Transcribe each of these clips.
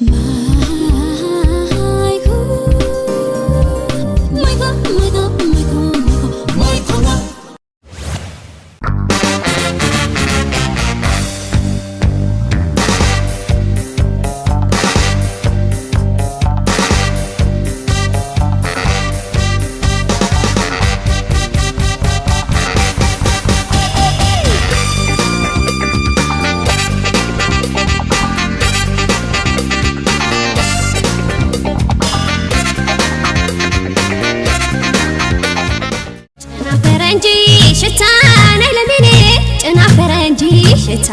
ማይኮ፣ ማይኮ፣ ማይኮ፣ ማይኮ፣ ማይኮ፣ ማይኮ። ጨና ፈረንጂ ሽታ ናይ ለሚኔ፣ ጨና ፈረንጂ ሽታ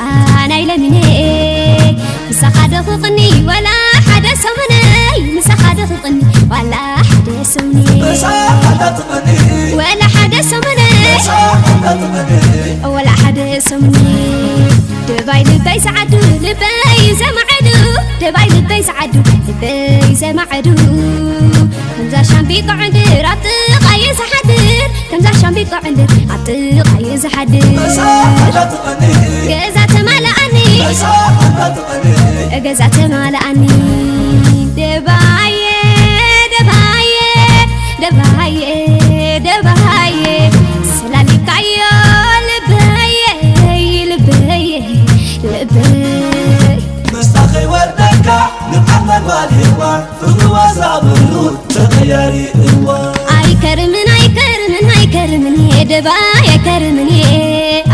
ናይ ለሚኔ። ምሳኻ ዶ ክቕኒ ዋላ ሓደ ሰሙነይ፣ ምሳኻ ዶ ክቕኒ ዋላ ሓደ ሰሙነይ። ዋላ ሓደ ሰሙነይ፣ ዋላ ሓደ ሰሙነይ። ደባይ ልበይ ሰዓዱ፣ ልበይ ዘማዕዱ፣ ደባይ ልበይ ሰዓዱ፣ ልበይ ዘማዕዱ። ከምዛ ሻምቢቆ ዕንድር ኣብ ጥቓየ ዝሓድር፣ ከምዛ ሻምቢቆ ዕንድር ኣብ ጥቓየ ዝሓድር። ገዛ ተማልኣኒ፣ ገዛ ተማልኣኒ። ደባየ፣ ደባየ፣ ደባየ፣ ደባየ፣ ስላሊካዮ ልበየ፣ ልበየ፣ ልበየ። ምስታ ከይወርደካ ንዓመል ዋል ሄዋን ፍቕሪ ወዛ ብሉ ተቐያሪ እዋን። ኣይከርምን፣ ኣይከርምን፣ ኣይከርምን፣ ደባይ ኣይከርምን፣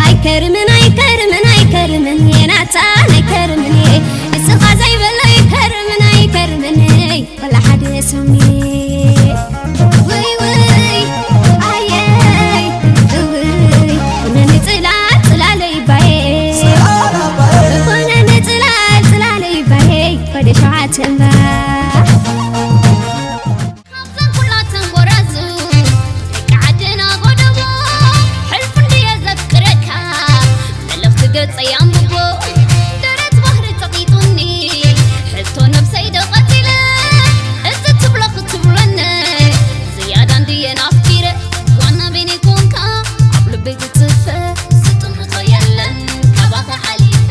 ኣይከርምን፣ ኣይከርምን፣ ኣይከርምን፣ ናታን ኣይከርምን፣ እስኻ ዘይበሎ ኣይከርምን፣ ኣይከርምን፣ ወላ ሓደ ሰሙኒ። ውይ፣ ውይ፣ ኣየይ፣ ውይ፣ ኮነ ንጽላል፣ ጽላለይ ባየ። ኮነ ንጽላል፣ ጽላለይ ባየ። ወደ ሸውዓተ እምባ። ካብዘን ኩላተን ጎራዙ ደቂ ዓድና ጎደቦ፣ ሕልፉ እንድየ ዘፍቅረካ፣ መልእኽቲ ገጸይ ኣንብቦ። ደረት ባህሪ ጸቒጡኒ፣ ሕቶ ነብሰይ ዶ ቀቲለ፣ እዚ ትብሎ ክትብለኒ፣ ዝያዳ እንድየ ናፍቂረ። ዋና በይነይ ኮንካ፣ ኣብ ልበይ ትጽፈ፣ ዝጥምቶ የለን፣ ካባኻ ሓሊፈ።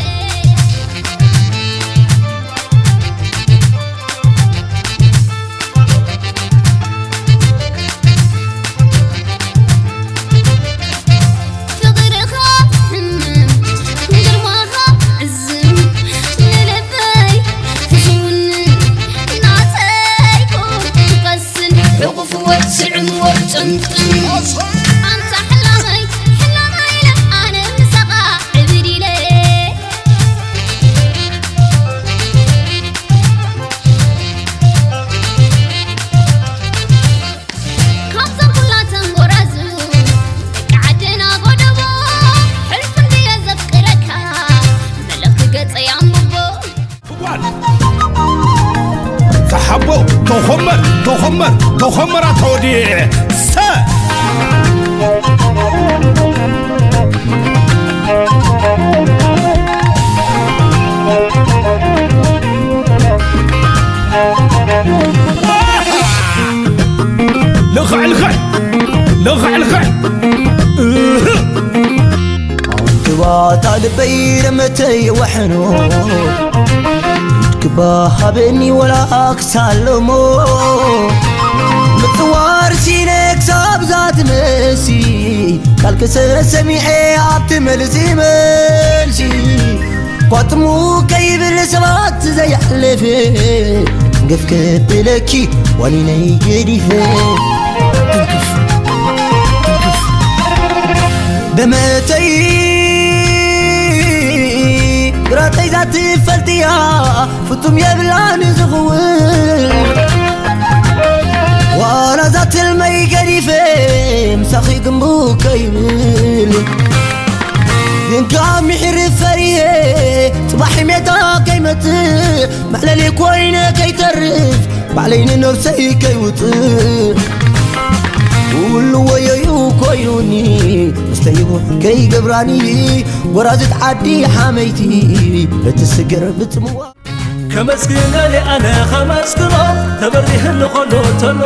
ፍቕርኻ ሕምም፣ ግርማኻ ዕዝም፣ ንልበይ ትስውንን ናተይ ኮን ትቐስን፣ ሕቑፍዎ ስዕምዎ ጥምጥም። ኣንታ ሕላማይ፣ ሕላማይ ኢለ ኣነ ምሳኻ ዕብድ ኢለ። ካብዘን ኩላተን ጎራዙ ደቂ ዓድና ጎደቦ፣ ሕልፊ እንድየ ዘፍቅረካ፣ መልእኽቲ ገጸይ ኣንብቦ። ጓል ተሓቦ ተኾመር፣ ተኾመር፣ ተኾመር ኣታ ወዲ ሰ ልኽዕ ልኽዕ፣ ልኽዕ ልኽዕ። እህ። ኣንክባታ ልበይ ደመተይ ወሕኖ፣ ኢድክባ ሃበኒ ወላ ክሳለሞ። ምጽዋር ሲነ ክሳብ ዛትመሲ፣ ቃልኪ ሰሚዐ ኣብቲ መልሲ መልሲ። ኳጥሙ ከይብል ሰባት ዘየሕልፍ፣ ትንክፍ ክብለኪ ዋኒነይ ገዲፈ። ደመተይ ግራተይ ዛትፈልጥያ፣ ፍጹም የብላን ዝኽውን። ዋላ ዛትልመይ ገዲፈ፣ ምሳኺ ግንቡ ከይብል። ግን ካብ ምሕር ፈርየ፣ ጽባሕ ሜታ ከይመጽእ፣ መዕለሊ ኮይነ ከይተርፍ፣ ባዕለይ ንነብሰይ ከይውጽእ። ኩሉ ወየዩ ኮይኑኒ፣ መስተይዎ ከይገብራኒ፣ ጎራዝት ዓዲ ሓመይቲ፣ እቲ ስገር ብጽምዋ። ከመስግነኒ ኣነ ከመስግኖ፣ ተበሪህሉ ከሎ ተሎ።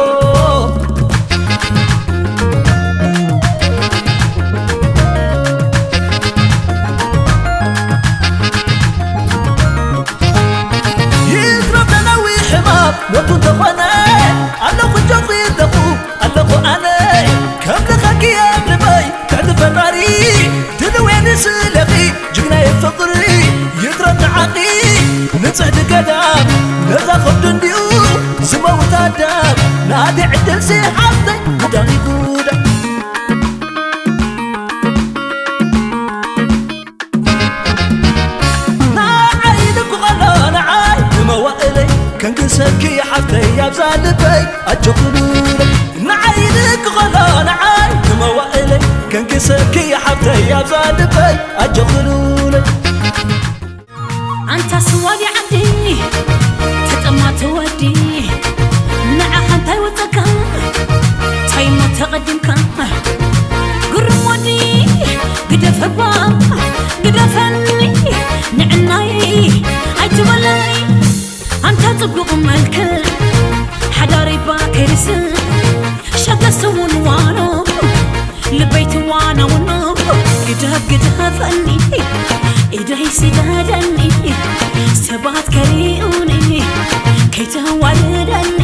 ይትረፈና ሞቱ እንተኾነ ኣለኹ ጆኺ ኣለኹ ኣለኹ ኣነ ከምልኸኪ ኣብ ልበይ ትሕቲ ፈጣሪ ድልው እየ ንስለኺ ጅግናየ ፍቕሪ ይትረፍ ንዓኺ ንጽሕቲ ገዳም ነዛ ከብዱ እንዲኡ ዝመውት ኣዳም ናተይ ዕድልሲ ሓፍተይ ጉዳኺ ጉዳ ንዓይ ኢልኩ ከሎ ንዓይ ንመዋእለይ ከንግሰኪ ሓፍተይ ኣብዛ ልበይ ኣጆኺ ሉለይ ንዓይ ኢልኩ ከሎ ንዓይ ንመዋእለይ ከንግሰኪ ሓፍተይ ኣብዛ ልበይ ኣጆኺ ሉለይ ኣንታ ስዋዲ ዓዲ ተጠማቲ ወዲ ንዓኻ እንታይ ወፀካ ታይሞ ተቐዲምካ ግርም ወዲ ግደፈባ ግደፈኒ ንዕናይ ኣይትበለይ ኣንታ ፅቡቕ መልክዕ ሓዳሪባ ከይርስዕ ሸገስ እውን ዋኖ ልበይ ትዋናውኖ ግደፍ ግደፈኒ ኢደይ ስደደኒ ሰባት ከሪኡኒ ከይተዋርደኒ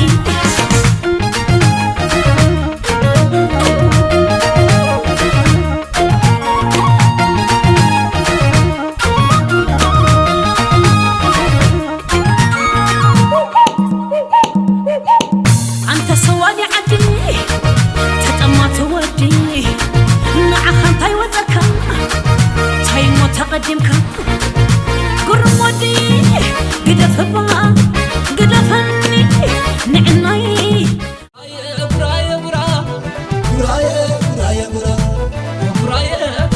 ኣንተ ሰዋዲ ዓዲ ተጠማቲ ወዲ ንዓኻ እንታይ ወፀካ ታይሞ ተቐዲምካ ግሩም ወዲ ግደፍባ ግደፈኒ ንዕናይ ጉራየ ጉራየ ጉራ ጉራየ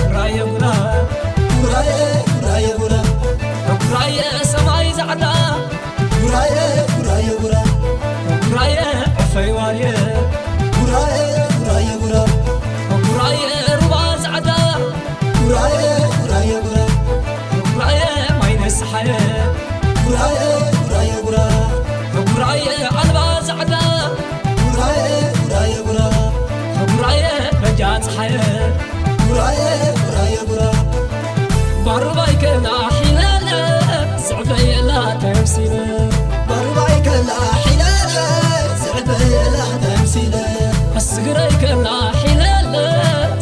ጉራየ ጉራ ጉራየ ጉራየ ጉራ ጉራየ ሰማይ ዛዕዳ ጉራየ ጉራየ ጉራ ጉራየ ዕፈይ ዋርየ ጉራየ ጉራየ ጉራ ጉራየ ሩባ ዛዕዳ ጉራየ ጉራየ ጉራ ጉራየ ማይ ነስሓየ ጉራየ ጉራየ ጉራ ጉራየ ኣልባ ዛዕዳ ጉራየ ጉራየ ጉራ ጉራየ በጃ ፀሓየ ጉራየ ጉራየ ጉራ ባሩባይ ከላ ሒለለ ዝዕበየላ ተምሲለ ባሩባይ ከላ ሒለለ ዝዕበየላ ተምሲለ ስግረይ ከላ ሒለለ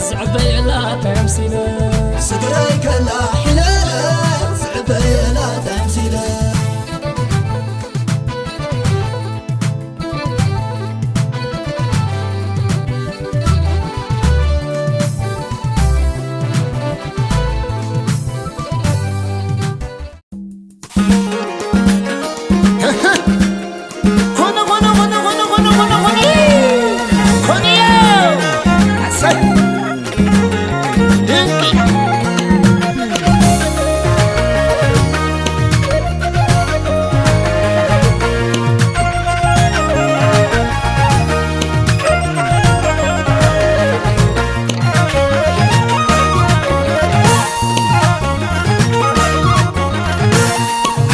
ዝዕበየላ ተምሲለ ስግረይ ከላ ሒለለ ዝዕበየላ ተምሲለ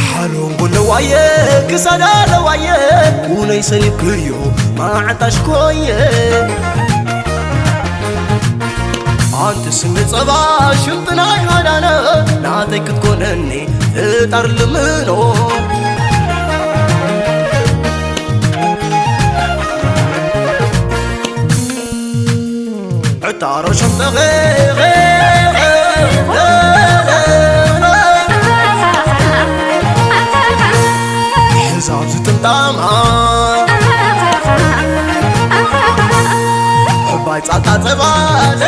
ሓሉን ጎለዋየ ክሳዳ ለዋየ ውነይ ሰሊብክዮ ማዓንጣሽ ኮየ ኣንቲ ስኒ ጸባ ሽምጥናይ ሃዳነ ናተይ ክትኮነኒ ፍጣር ልምኖ ዕጣሮ ሸምጠቐ ሕዛብ ዝጥምጣማ ዕባይ ጻጣ ጸባለ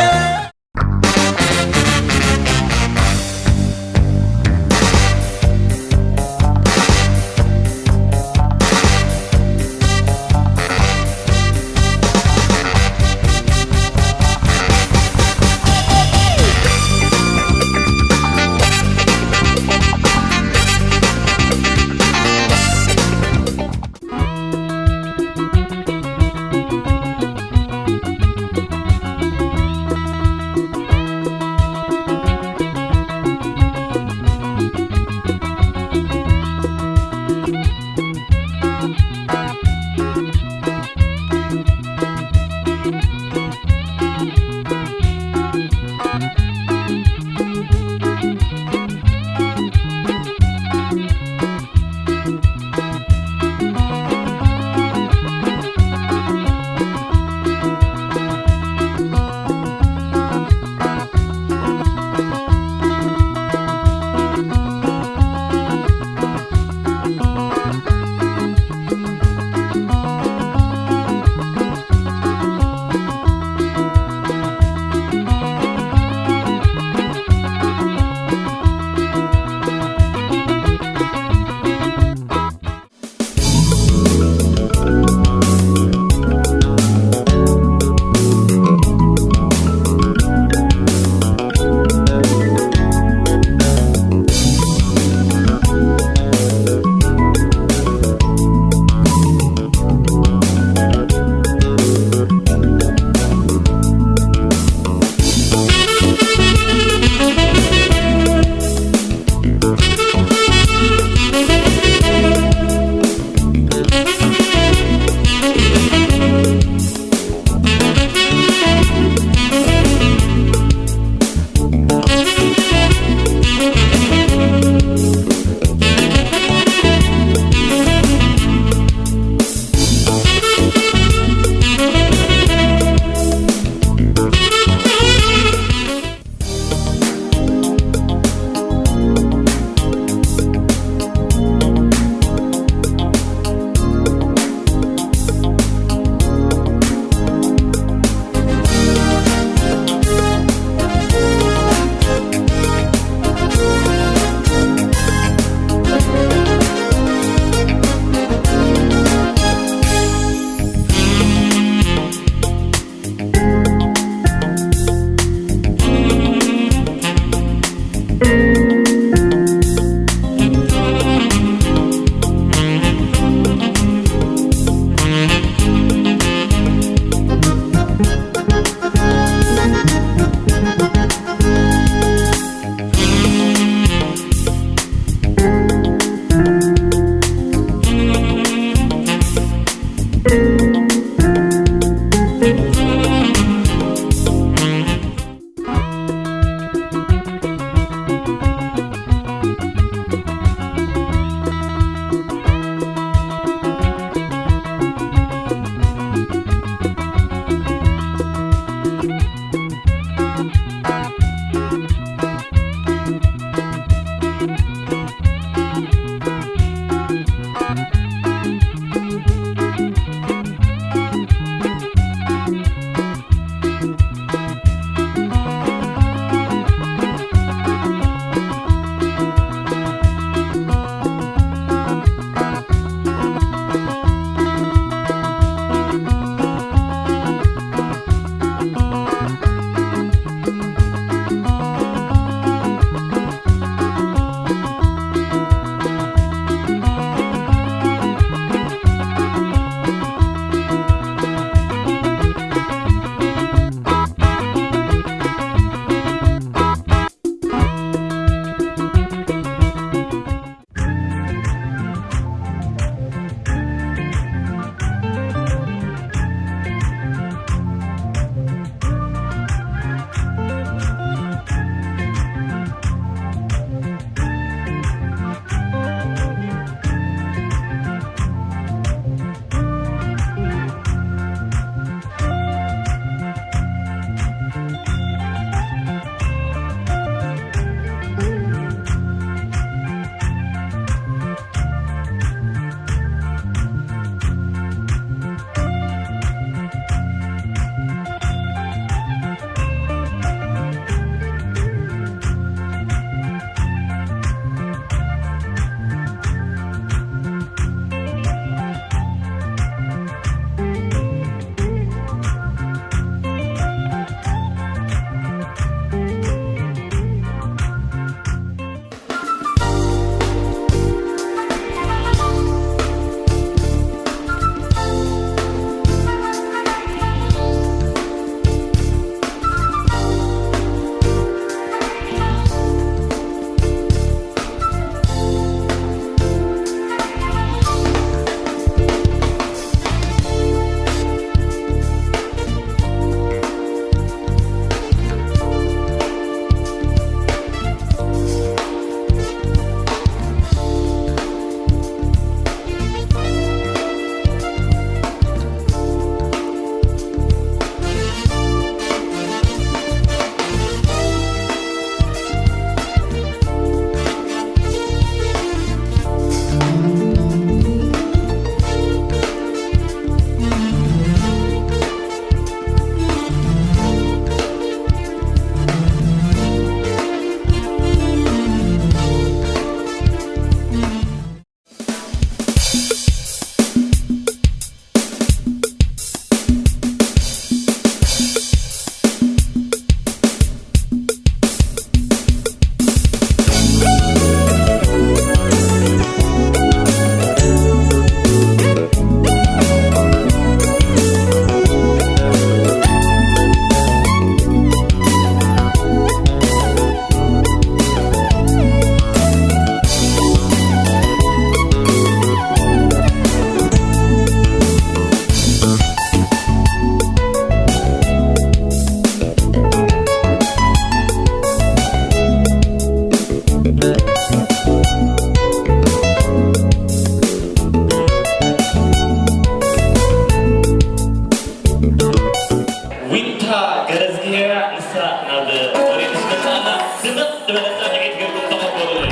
ዊንታ ገረዝግሄራ ንሳ ናብ ኦሬንጅ መጻና ድምቕ ዝበለ ጻግዒት ጌርኩም ተቐበሉለይ።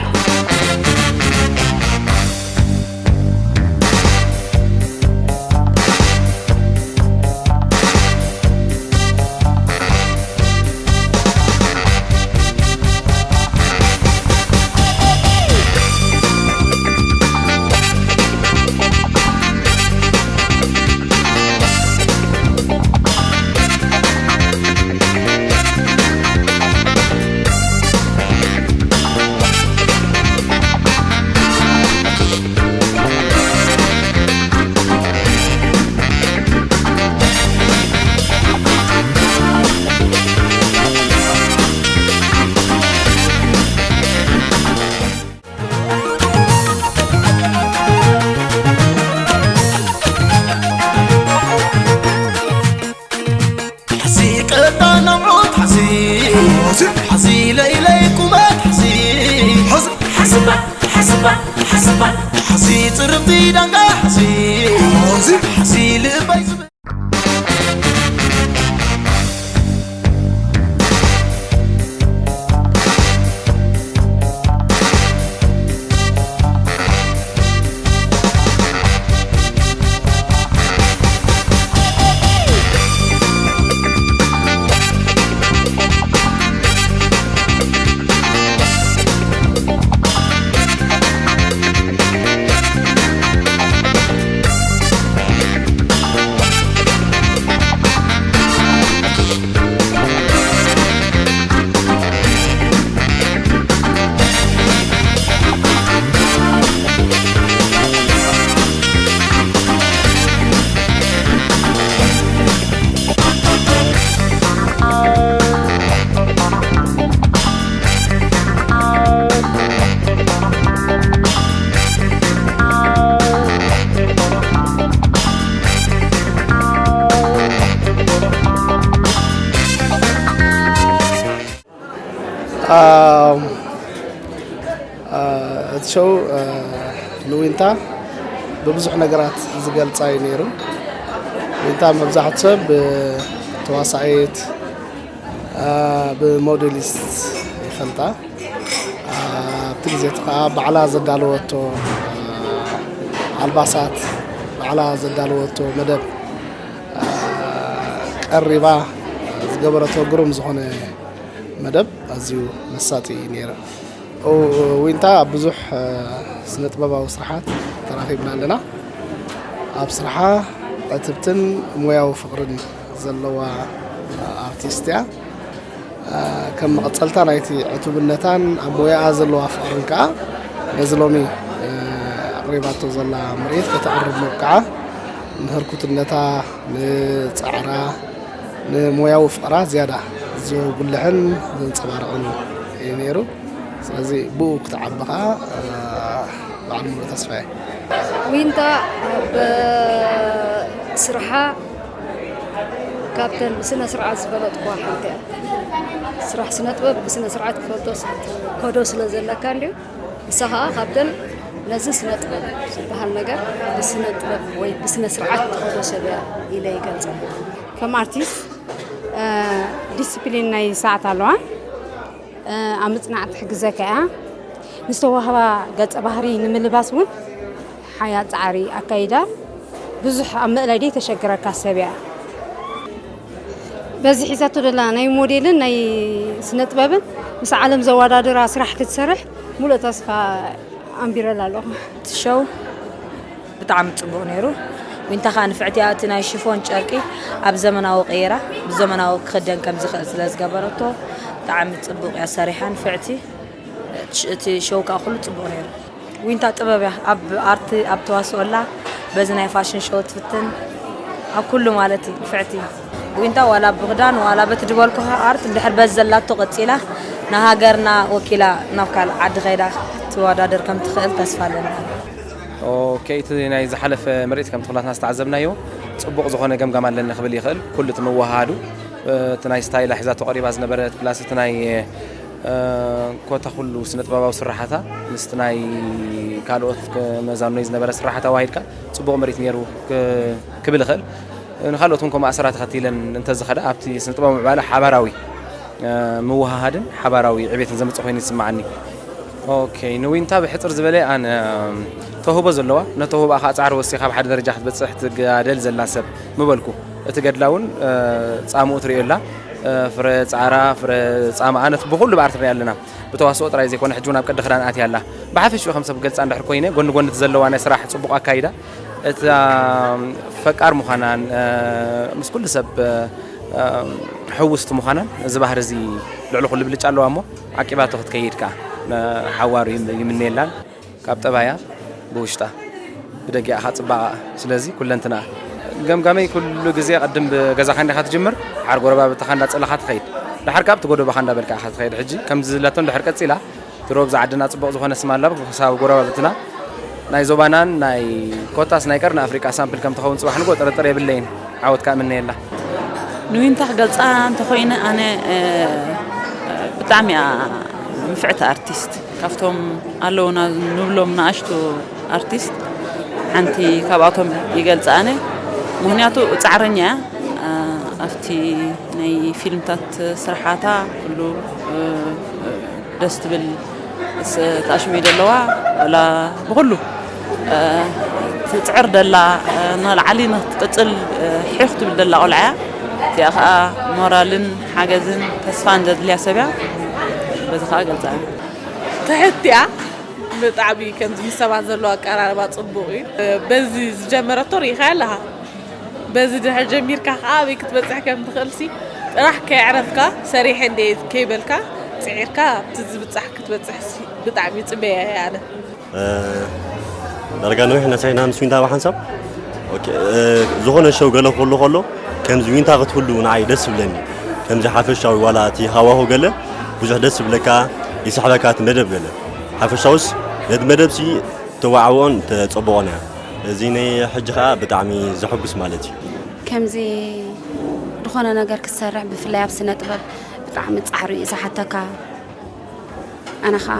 ሕዚ ቀጣን ኣምዑት ሕዚ ሕዚ ለይለይ ቁመት ሕዚ ሕዚ ሓስባ ሓስባ ሓስባ ሕዚ ጽርብቲ ዳንጋ ሕዚ ሕዚ ልበይ ዝብል እቲ ሸው ንዊንታ ብብዙሕ ነገራት ዝገልጻ እዩ ነይሩ። ዊንታ መብዛሕትኡ ሰብ ብተዋሳኢት፣ ብሞዴሊስት ይፈልጣ። ኣብቲ ግዜ እቲ ከዓ ባዕላ ዘዳለወቶ ኣልባሳት፣ ባዕላ ዘዳለወቶ መደብ ቀሪባ ዝገበረቶ ግሩም ዝኾነ መደብ ኣዝዩ መሳጢ እዩ ነይሩ። ዊንታ ኣብ ብዙሕ ስነ ጥበባዊ ስራሓት ተራኺብና ኣለና። ኣብ ስራሓ ዕትብትን ሞያዊ ፍቕርን ዘለዋ ኣርቲስት እያ። ከም መቐጸልታ ናይቲ ዕቱብነታን ኣብ ሞያኣ ዘለዋ ፍቕርን ከኣ ነዚ ሎሚ ኣቕሪባቶ ዘላ ምርኢት ከተቕርብ ምብቅዓ ንህርኩትነታ፣ ንጻዕራ፣ ንሞያዊ ፍቕራ ዝያዳ ዘጉልሕን ዘንጸባርቕን እዩ ነይሩ። ስለዚ ብኡ ክትዓቢ ከኣ በዓል ሙሉእ ተስፋ እየ። ዊንታ ኣብ ስርሓ ካብተን ብስነ ስርዓት ዝፈለጥኩዋ ሓንቲ እያ። ስራሕ ስነ ጥበብ ብስነ ስርዓት ክፈልጦ ክትከዶ ስለ ዘለካ እንድዩ። ንሳ ኸዓ ካብተን ነዚ ስነ ጥበብ ዝበሃል ነገር ብስነ ጥበብ ወይ ብስነ ስርዓት ትኸዶ ሰብ እያ ኢለ ይገልጻ። ከም ኣርቲስት ዲስፕሊን ናይ ሰዓት ኣለዋ። ኣብ ምጽናዕ ትሕግዘካ እያ። ንዝተዋህባ ገጸ ባህሪ ንምልባስ እውን ሓያል ጻዕሪ ኣካይዳ። ብዙሕ ኣብ ምእላይ ዘይተሸግረካ ሰብ እያ። በዚ ሒዛቶ ዘላ ናይ ሞዴልን ናይ ስነ ጥበብን ምስ ዓለም ዘወዳድራ ስራሕ ክትሰርሕ ሙሉእ ተስፋ ኣንቢረላ ኣለኹ። እቲ ሸው ብጣዕሚ ጽቡቕ ነይሩ። ዊንታ ኸኣ ንፍዕቲ እያ፣ እቲ ናይ ሽፎን ጨርቂ ኣብ ዘመናዊ ቀይራ፣ ብዘመናዊ ክኽደን ከም ዝኽእል ስለ ዝገበረቶ፣ ብጣዕሚ ጽቡቕ እያ ሰሪሓ ንፍዕቲ። እቲ ሸው ከኣ ኩሉ ጽቡቕ ነይሩ። ዊንታ ጥበብ እያ፣ ኣብ ኣርት፣ ኣብ ተዋስኦላ፣ በዚ ናይ ፋሽን ሸው ትፍትን፣ ኣብ ኩሉ ማለት እዩ፣ ንፍዕቲ። ዊንታ ዋላ ብኽዳን፣ ዋላ በቲ ዝበልኩኻ ኣርት፣ እንድሕር በዚ ዘላቶ ቀጺላ፣ ንሃገርና ወኪላ ናብ ካልእ ዓዲ ኸይዳ ክትወዳደር ከም ትኽእል ተስፋ ኣለና። ኦኬ፣ እቲ ናይ ዝሓለፈ ምርኢት ከምቲ ኩላትና ዝተዓዘብናዮ ጽቡቕ ዝኾነ ገምጋም ኣለኒ ክብል ይኽእል። ኩሉ እቲ ምውሃሃዱ፣ እ፣ እቲ ናይ ስታይላ ሒዛቶ ቀሪባ ዝነበረት ፕላስ እቲ ናይ፣ እ፣ ኮታ ኩሉ ስነ ጥበባዊ ስራሓታ ምስቲ ናይ ካልኦት መዛኖይ ዝነበረ ስራሓት ኣዋሂድካ ጽቡቕ ምርኢት ነይሩ ክ-፣ ክብል ይኽእል። ንኻልኦት እውን ከምኡ ኣሰራ ተኸቲለን እንተዝኸዳ ኣብቲ ስነ ጥበባዊ ምዕባለ ሓባራዊ ምውሃሃድን ሓባራዊ ዕቤትን ዘምጽእ ኮይኑ ይስምዓኒ። ኦኬ፣ ንዊንታ ብሕጽር ዝበለ ኣነ ተውህቦ ዘለዋ፣ ነቲ ተውህቦኣ ከዓ ጻዕሪ ወሲኻ ኣብ ሓደ ደረጃ ክትበጽሕ ትጋደል ዘላ ሰብ ምበልኩ። እቲ ገድላ እውን ጻምኡ ትርእዮ ኣላ። ፍረ ጻዕራ፣ ፍረ ጻምኣ፣ ነቲ ብኹሉ ብኣርት ንሪኣ ኣለና። ብተዋስኦ ጥራይ ዘይኮነ ሕጂ እውን ኣብ ቅዲ ክዳን ኣትያ ኣላ። ብሓፈሽኡ ከም ሰብ ክገልጻ እንድሕር ኮይነ፣ ጎኒ ጎኒ እቲ ዘለዋ ናይ ስራሕ ጽቡቕ ኣካይዳ፣ እታ ፈቃር ምዃናን ምስ ኩሉ ሰብ ሕውስቲ ምዃናን፣ እዚ ባህሪ እዚ ልዕሊ ኩሉ ብልጫ ኣለዋ እሞ ዓቂባቶ ክትከይድ ከኣ ሓዋሩ ይም-፣ ይምነየላን። ካብ ጠባያ ብውሽጣ ብደጊኣ ኸኣ ጽባቐኣ። ስለዚ ኩለንትናኣ ገምጋመይ ኩሉ ግዜ ቅድም ብገዛኻ እንዲኻ ትጅምር፣ ድሓር ጎረባብትኻ እንዳጸለኻ ትኸይድ፣ ድሓር ካብ እቲ ጎደቦኻ እንዳበልካ ኢኻ ትኸይድ። ሕጂ ከምዚ ዝብለቶ እንድሕር ቀጺላ፣ ድሮ ብዛ ዓድና ጽቡቕ ዝኾነ ስም ኣላ፣ ክሳብ ጎረባብትና ናይ ዞባናን ናይ ኮታስ ናይ ቀርኒ ኣፍሪቃ ሳምፕል ከም ትኸውን ጽባሕ ንግሆ ጥርጥር የብለይን። ዓወት ከኣ እምነየላ። ንዊንታ ክገልጻ እንተኾይነ ኣነ፣ እ፣ ብጣዕሚ እያ ንፍዕቲ ኣርቲስት። ካብቶም ኣለውና ንብሎም ንኣሽቱ ኣርቲስት ሓንቲ ካብኣቶም ይገልጻ ኣነ። ምኽንያቱ ጻዕረኛ እያ። እ፣ ኣብቲ ናይ ፊልምታት ስርሓታ ኩሉ፣ እ፣ ደስ ትብል ስ-፣ ተኣሽመይ ደለዋ ወላ ብኹሉ፣ እ፣ ትጽዕር ደላ፣ እ፣ ንላዕሊ ንክትቅጽል፣ እ፣ ሒኽ ትብል ደላ ቆልዓ እያ። እዚኣ ኸኣ ሞራልን ሓገዝን ተስፋን ዘድልያ ሰብ እያ። በዚ ኸኣ ገልጻ እየ። ትሕት እያ። ብጣዕሚ ከምዚ ምስ ሰባት ዘለዎ ኣቀራርባ ጽቡቕ እዩ። በዚ ዝጀመረቶ ርኢኻያ ኣለኻ። በዚ ድሕር ጀሚርካ ከዓ ኣበይ ክትበፅሕ ከም ትኽእልሲ ጥራሕ ከየዕረፍካ ሰሪሐ እንደ ከይበልካ ፅዒርካ ኣብቲ ዝብፃሕ ክትበፅሕሲ ብጣዕሚ ይፅበያ እየ ኣነ። ዳርጋ ነዊሕ ነሳይና ምስ ዊንታ ብሓንሳብ ዝኾነ ሸው ገለ ክህሉ ከሎ ከምዚ ዊንታ ክትህሉ ንዓይ ደስ ይብለኒ። ከምዚ ሓፈሻዊ ዋላ እቲ ሃዋሁ ገለ ብዙሕ ደስ ይብለካ ይስሕበካ እቲ መደብ ገለ ሓፈሻውስ ነቲ መደብሲ ተዋዕብኦን ተጸብቖን እያ። እዚ ናይ ሕጂ ከኣ ብጣዕሚ ዘሐጉስ ማለት እዩ። ከምዚ ዝኾነ ነገር ክትሰርሕ ብፍላይ ኣብ ስነ ጥበብ ብጣዕሚ ጻዕሪ እዩ ዝሓተካ። ኣነ ከኣ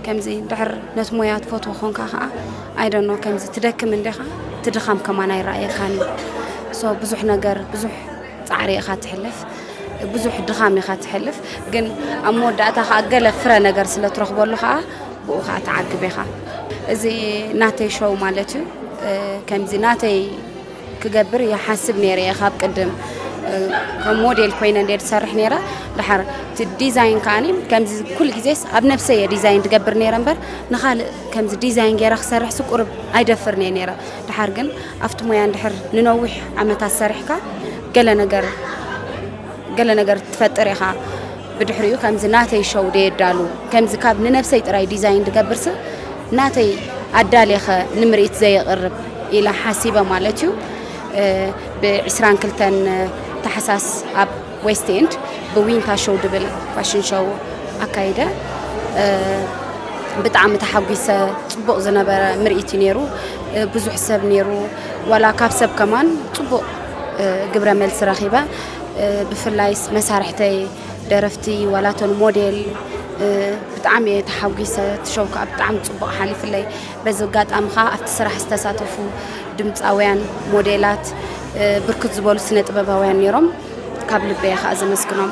ከምዚ ድሕር ነቲ ሞያ ትፈትዎ ኮንካ ከኣ ኣይደኖ ከምዚ ትደክም እንዲኻ እቲ ድኻም ከማን ኣይረኣየካን እዩ። ሶ ብዙሕ ነገር ብዙሕ ጻዕሪ ኢኻ ትሕልፍ፣ ብዙሕ ድኻም ኢኻ ትሕልፍ፣ ግን ኣብ መወዳእታ ከኣ ገለ ፍረ ነገር ስለ ትረኽበሉ ከኣ ብኡ ከኣ ትዓግብ ኢኻ። እዚ ናተይ ሸው ማለት እዩ። ከምዚ ናተይ ክገብር ይሓስብ ነይረ እየ ካብ ቅድም። ከም ሞዴል ኮይነ እንደ ዝሰርሕ ነይረ። ድሓር እቲ ዲዛይን ከኣኒ ከምዚ ኩል ግዜስ ኣብ ነብሰይ እየ ዲዛይን ትገብር ነይረ እምበር ንኻልእ ከምዚ ዲዛይን ገይረ ክሰርሕ ስቁርብ ኣይደፍርን እየ ነይረ። ድሓር ግን ኣብቲ ሞያ እንድሕር ንነዊሕ ዓመታት ሰሪሕካ ገለ ነገር ገለ ነገር ትፈጥር ኢኻ። ብድሕሪኡ ከምዚ ናተይ ሸው ደየዳሉ ከምዚ ካብ ንነብሰይ ጥራይ ዲዛይን ድገብርሲ ናተይ ኣዳሌኸ ንምርኢት ዘየቕርብ ኢለ ሓሲበ ማለት እዩ። ብ22 ታሕሳስ ኣብ ዌስት ኤንድ ብዊንታ ሾው ድብል ፋሽን ሾው ኣካይደ። ብጣዕሚ ተሓጒሰ። ጽቡቕ ዝነበረ ምርኢት እዩ ነይሩ። ብዙሕ ሰብ ነይሩ። ዋላ ካብ ሰብ ከማን ጽቡቕ ግብረ መልሲ ረኺበ። ብፍላይስ መሳርሕተይ ደረፍቲ ዋላቶን ሞዴል ብጣዕሚ እየ ተሓጒሰ። እቲ ሾው ከዓ ብጣዕሚ ጽቡቕ ሓሊፍለይ። በዚ ኣጋጣሚ ከዓ ኣብቲ ስራሕ ዝተሳተፉ ድምፃውያን፣ ሞዴላት፣ ብርክት ዝበሉ ስነ ጥበባውያን ነይሮም። ካብ ልበየ ከዓ ዘመስግኖም።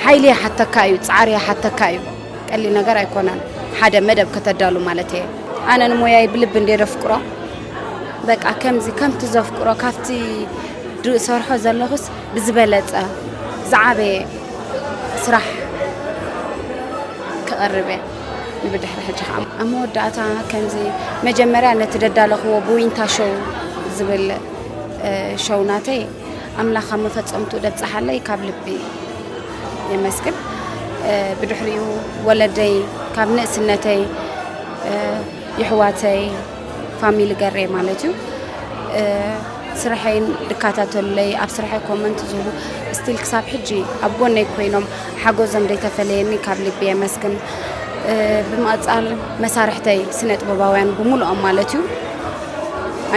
ሓይሊ ይሓተካ እዩ፣ ፃዕሪ ይሓተካ እዩ። ቀሊል ነገር ኣይኮነን ሓደ መደብ ከተዳሉ ማለት እየ። ኣነ ንሞያይ ብልቢ እንደ ደፍቅሮ በቃ ከምዚ ከምቲ ዘፍቅሮ ካብቲ ዝሰርሖ ዘለኹስ ብዝበለፀ ዝዓበየ ስራሕ ክቐርብ እየ። ብድሕሪ ሕጂ ከዓ ኣብ መወዳእታ ከምዚ መጀመርያ ነቲ ደዳለኽዎ ብዊንታ ሾው ዝብል እ፣ ሾው ናተይ ኣምላኽ ኣብ መፈጸምቱ ደብጽሓለይ ካብ ልቢ የመስግን። እ፣ ብድሕሪኡ ወለደይ ካብ ንእስነተይ እ፣ ይሕዋተይ ፋሚሊ ገሬ ማለት እዩ እ፣ ስርሐይን ድካታተሉለይ ኣብ ስርሐይ ኮመንት ዝህቡ ስቲል ክሳብ ሕጂ ኣብ ጎነይ ኮይኖም ሓጎዞም ደይተፈለየኒ ካብ ልቢ የመስግን። እ፣ ብምቕጻል መሳርሕተይ ስነ ጥበባውያን ብምሉኦም ማለት እዩ።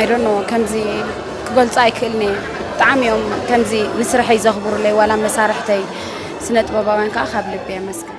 I don't know ከምዚ ክገልጾ ኣይክእልን እየ። ብጣዕሚ እዮም ከምዚ ንስርሐይ ዘኽብሩለይ ዋላ መሳርሕተይ ስነ ጥበባውያን ከዓ ካብ ልቢ የመስግን።